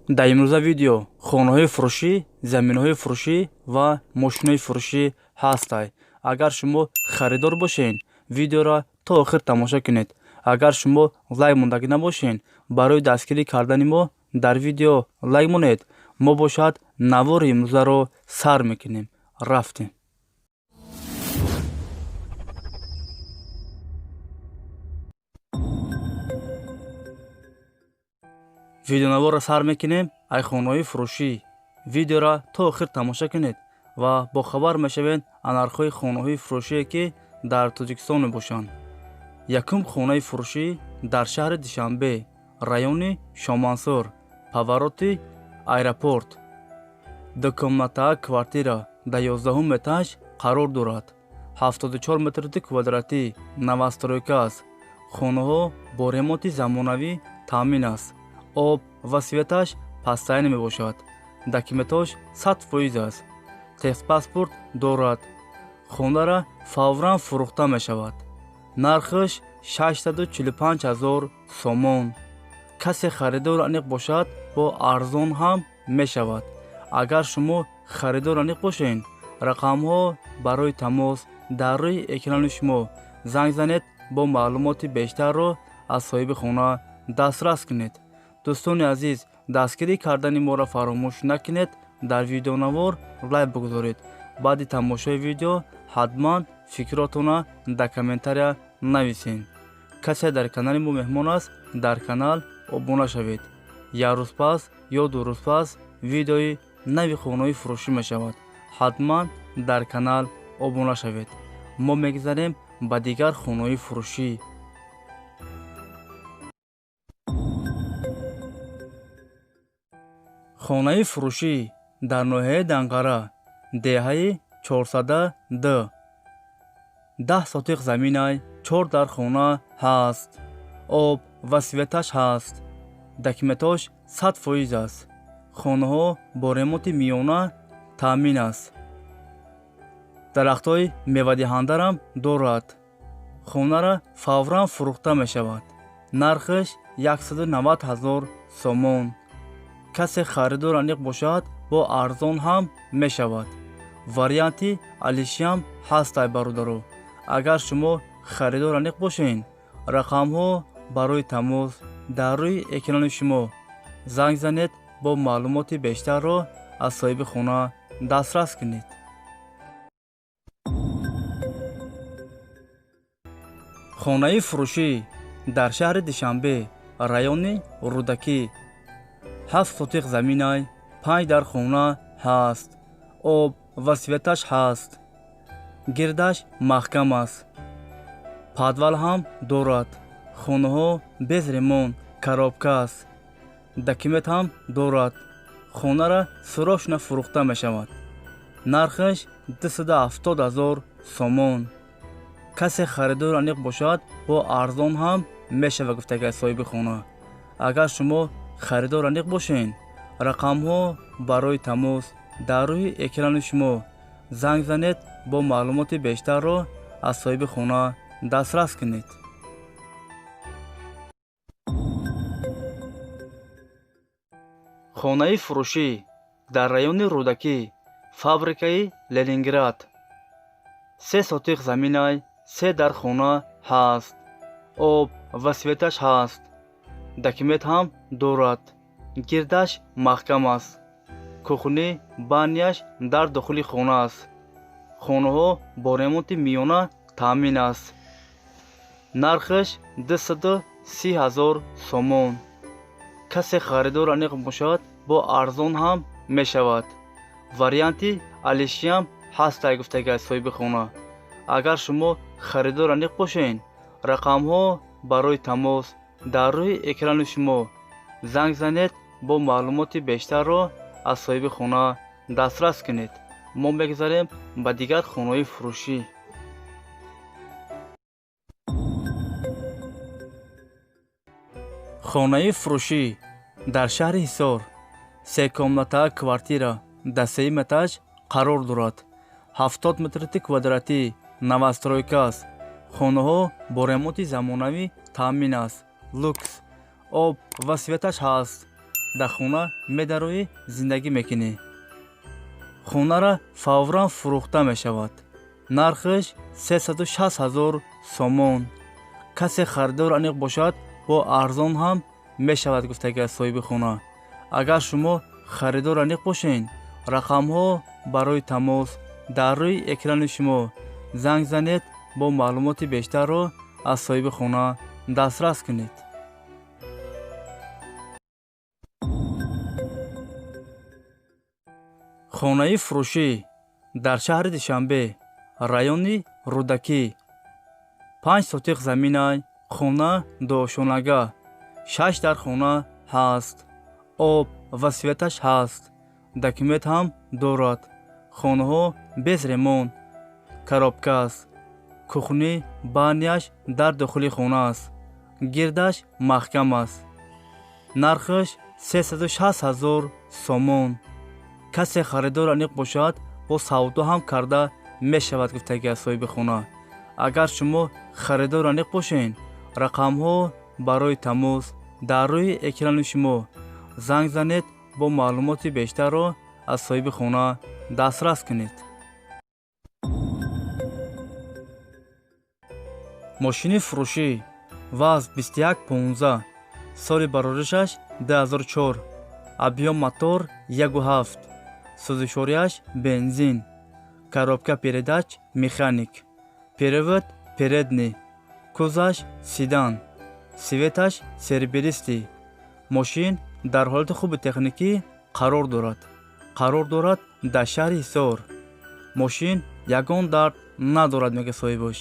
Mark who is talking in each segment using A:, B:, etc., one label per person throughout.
A: Дар имрӯза видео хонаҳои фурӯшӣ, заминҳои фурӯшӣ ва мошинои фурӯшӣ ҳастай. Агар шумо харидор бошед, видеоро то охир тамошо кунед. Агар шумо лайк мондагӣ набошед, барои дастгирӣ кардани мо дар видео лайк монед. Мо бошад навори имрӯзаро сар мекунем. Рафтем. Видеонаворро сар мекунем ай хонаҳои фурӯшӣ. Видеоро то охир тамошо кунед ва бохабар мешавед аз нархҳои хонаҳои фурӯшие, ки дар Тоҷикистон мебошанд. Якум хонаи фурӯшӣ дар шаҳри Душанбе, райони Шомансур, повороти аэропорт. Двухкомнатная квартира дар 11-ум этаж қарор дорад. 74 метри квадратӣ, новостройка аст. Хонаҳо бо ремонти замонавӣ таъмин аст. Об ва светаш постоянно мебошад. Документош 100% аст. Техпаспорт дорад. Хонара фавран фурӯхта мешавад. Нархаш 645 ҳазор сомон. Касе харидор аниқ бошад, бо арзон ҳам мешавад. Агар шумо харидор аниқ бошед, рақамҳо барои тамос дар рӯи экрани шумо, занг занед, бо маълумоти бештарро аз соҳиби хона дастрас кунед. Дӯстони азиз, дастгирӣ кардани моро фаромӯш накунед. Дар видеонавор лайк бигузоред. Баъди тамошои видео ҳатман фикротонро дар комментария нависед. Касе дар канали мо меҳмон аст, дар канал обуна шавед. Як рӯз пас ё 2 рӯз пас видеои нави хонаҳои фурӯшӣ мешавад. Ҳатман дар канал обуна шавед. Мо мегузарем ба дигар хонаҳои фурӯшӣ. Хонаи фурӯшӣ дар ноҳияи Данғара, деҳаи Чорсада Д. 10 сотиқ заминай, чор дар хона ҳаст. Об ва светаш ҳаст. Документош 100% аст. Хонаҳо бо ремонти миёна таъмин аст. Дарахтҳои мевадиҳандарам дорад. Хонара фавран фурӯхта мешавад. Нархаш 190 ҳазор сомон. Касе харидор аниқ бошад, бо арзон ҳам мешавад. Варианти алишиам ҳастай, бародаро. Агар шумо харидор аниқ бошед, рақамҳо барои тамос дар рӯи экрани шумо, занг занед, бо маълумоти бештарро аз соҳиби хона дастрас кунед. Хонаи фурӯшӣ дар шаҳри Душанбе, райони Рӯдакӣ. 7 сотиқ заминай, панҷ дар хона ҳаст. Об ва светаш ҳаст. Гирдаш маҳкам аст. Подвал ҳам дорад. Хонаҳо без ремонт, коробка аст. Документ ҳам дорад. Хонара срочно фурӯхта мешавад. Нархаш 270 ҳазор сомон. Касе харидор аниқ бошад, бо арзон ҳам мешавад, гуфтагай соҳиби хона. Агар шумо харидор аниқ бошед, рақамҳо барои тамос дар рӯи экрани шумо, занг занед, бо маълумоти бештарро аз соҳиби хона дастрас кунед. Хонаи фурӯшӣ дар райони Рӯдакӣ, фабрикаи Ленинград. 3 сотиқ заминай, се дар хона ҳаст. Об ва светаш ҳаст. Документ ҳам дорад. Гирдаш маҳкам аст. Кухни баняш дар дохили хона аст. Хонаҳо бо ремонти миёна таъмин аст. Нархаш 230 ҳазор сомон. Касе харидор аниқ бошад, бо арзон ҳам мешавад. Варианти алишиам ҳастай, гуфтагай соҳиби хона. Агар шумо харидор аниқ бошед, рақамҳо барои тамос дар рӯи экрани шумо, занг занед, бо маълумоти бештарро аз соҳиби хона дастрас кунед. Мо мегузарем ба дигар хонаҳои фурӯшӣ. Хонаи фурӯшӣ дар шаҳри Ҳисор, секомната квартира дар сеюм этаж қарор дорад. 70 метри квадратӣ, новостройка аст. Хонаҳо бо ремонти замонавӣ таъмин аст. Люкс, об ва светаш ҳаст. Дар хона медароӣ, зиндагӣ мекунӣ. Хонара фавран фурӯхта мешавад. Нархаш 360 000 сомон. Касе харидор аниқ бошад, бо арзон ҳам мешавад, гуфтаги аз соҳиби хона. Агар шумо харидор аниқ бошед, рақамҳо барои тамос дар рӯи экрани шумо занг занед, бо маълумоти бештарро аз соҳиби хона дастрас кунед. Хонаи фурӯшӣ дар шаҳри Душанбе, райони Рӯдакӣ. 5 сотиқ заминай, хона дуошонага, 6 дар хона ҳаст, об ва светаш ҳаст, документ ҳам дорад. Хонаҳо без ремонт, коробка аст. Кухни баняш дар дохили хона аст. Гирдаш маҳкам аст. Нархаш 360 000 сомон. Касе харидор аниқ бошад, бо савдо ҳам карда мешавад, гуфтаги аз соҳиби хона. Агар шумо харидор аниқ бошед, рақамҳо барои тамос дар рӯи экрани шумо занг занед, бо маълумоти бештарро аз соҳиби хона дастрас кунед. Мошини фурӯшӣ ВАЗ 2115, соли бароришаш 2004, объём мотор 1,7, сӯзишвориаш бензин, коробка передач механик, привод передний, кузаш седан, цветаш серебристый. Мошин дар ҳолати хуби техникӣ қарор дорад. Қарор дорад дар шаҳри Ҳисор. Мошин ягон дард надорад, мега соҳибаш.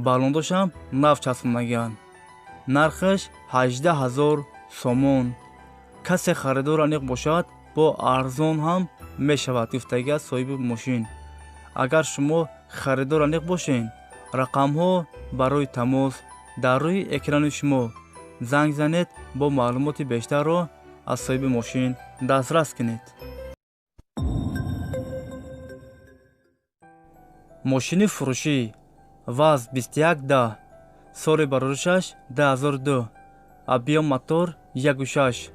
A: Балондошам нав часпондагианд. Нархаш 18 000 сомон. Касе харидор аниқ бошад, бо арзон ҳам мешавад, гуфтаги аз соҳиби мошин. Агар шумо харидор аниқ бошед, рақамҳо барои тамос дар рӯи экрани шумо занг занед, бо маълумоти бештарро аз соҳиби мошин дастрас кунед. Мошини фурӯшӣ ВАЗ 2110, соли бароришаш 2002, объём мотор 1,6,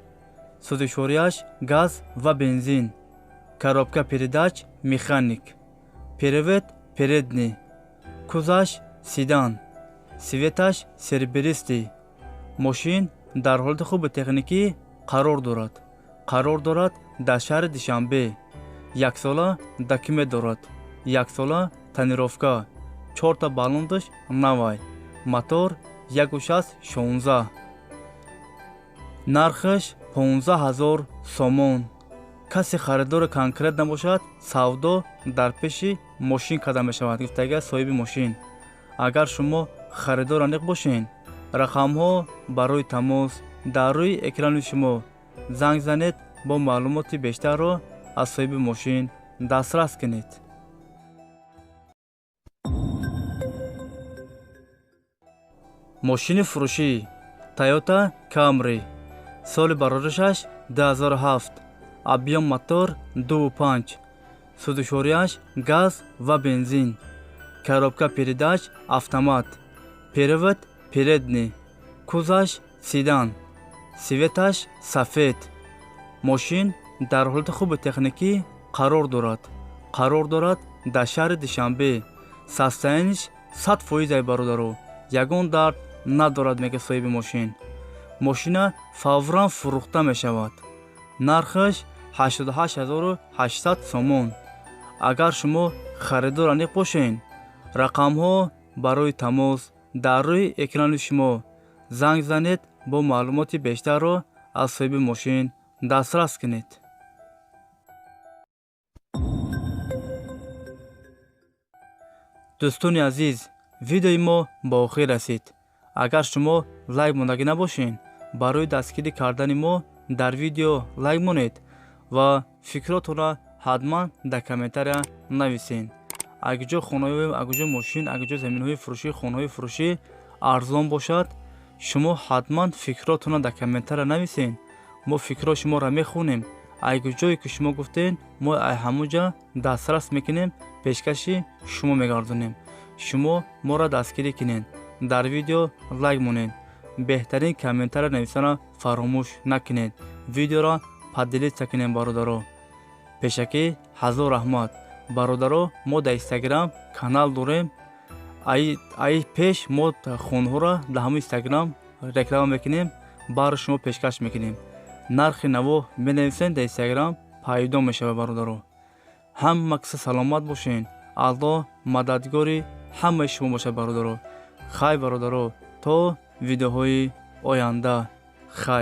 A: сӯзишвориаш газ ва бензин, коробка передач механик, привод передний, кузаш седан, цветаш серебристый. Мошин дар ҳолати хуби техникӣ қарор дорад. Қарор дорад дар шаҳри Душанбе. Яксола документ дорад. Яксола тонировка, 4 баллондаш навай, мотор 1,6 16. Нархаш 15 000 сомон. Касе харидори конкрет набошад, савдо дар пеши мошин карда мешавад, гуфтаги аз соҳиби мошин. Агар шумо харидор аниқ бошед, рақамҳо барои тамос дар рӯи экрани шумо занг занед, бо маълумоти бештарро аз соҳиби мошин дастрас кунед. Мошини фурӯшӣ Toyota Camry, соли бароришаш 2007, объём мотор 2,5, сӯзишвориаш газ ва бензин, коробка передач автомат, привод передний, кузаш седан, цветаш сафед. Мошин дар ҳолати хуби техникӣ қарор дорад. Қарор дорад дар шаҳри Душанбе. Состояниш 100% ай бародаро, ягон дард надорад, мега соҳиби мошин. Мошина фавран фурӯхта мешавад. Нархаш 88 800 сомон. Агар шумо харидор аниқ бошед, рақамҳо барои тамос дар рӯи экрани шумо занг занед, бо маълумоти бештарро аз соҳиби мошин дастрас кунед. Дӯстони азиз, видеои мо ба охир расид. Агар шумо лайк мондагӣ набошед, барои дастгирӣ кардани мо дар видео лайк монед ва фикротонро ҳатман дар комментария нависед. Агар ҷо хонаҳои, агар ҷо мошин, агар ҷо заминҳои фурӯшӣ, хонаҳои фурӯшӣ арзон бошад, шумо ҳатман фикротонро дар комментария нависед. Мо фикрҳои шуморо мехонем. Агар ҷое ки шумо гуфтед, мо ай ҳамон ҷа дастрас мекунем, пешкаши шумо мегардонем. Шумо моро дастгирӣ кунед, дар видео лайк монед, беҳтарин комментария нависанро Фаромӯш накунед, видеоро поделиться кунед, бародаро. Пешакӣ ҳазор раҳмат, бародаро. Мо дар Инстаграм канал дорем. Аи пеш мо хонаҳоро дар ҳамон Инстаграм реклама мекунем, барои шумо пешкаш мекунем. Нархи наво менависем, дар Инстаграм пайдо мешавад. Бародаро, ҳама киса саломат бошен. Аллоҳ мададгори ҳамаи шумо бошад, бародаро. Хай, бародаро, то видеоҳои оянда, хай.